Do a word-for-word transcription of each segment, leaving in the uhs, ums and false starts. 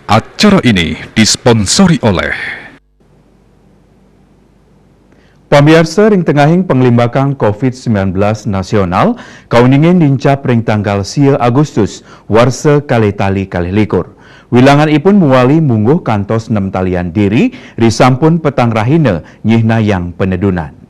Acara ini disponsori oleh Pamiarsa, ring tengahing panglimbakan covid sembilan belas nasional, kauningin nincap ring tanggal sia Agustus, warsa kalih tali kalih likur. Wilangan ipun mawali mungguh kantos nem talian diri, risampun petang rahina nyihnayang panedunan.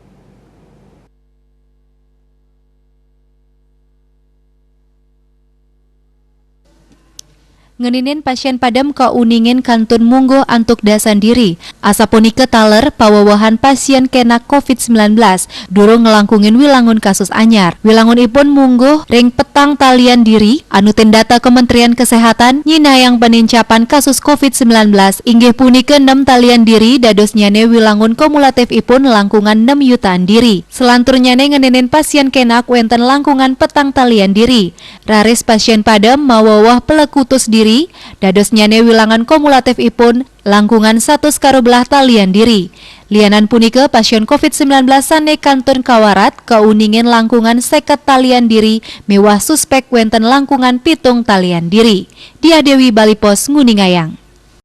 Ngeninin pasien padem kauningin kantun mungguh antuk dasan diri. Asapunika taler pawewehan pasien kenak covid sembilan belas durung nglangkungin wilangun kasus anyar. Wilangun ipun mungguh ring petang talian diri, anutin data Kementerian Kesehatan, nyihnayang panincapan kasus covid sembilan belas inggih punika nem talian diri, dadosnyane wilangun kumulatif ipun langkungan nem yutaan diri. Selanturnyane ngeninin pasien kenak wenten langkungan petang talian diri. Raris pasien padem maweweh plekutus diri, dadosnyane wilangan kumulatif ipun langkungan satus karubelah talian diri. Lianan punika, pasien covid sembilan belas sane kantun kawarat kauningin langkungan seket talian diri miwah suspek wenten langkungan pitung talian diri. Diah Dewi, Bali Post, nguningayang.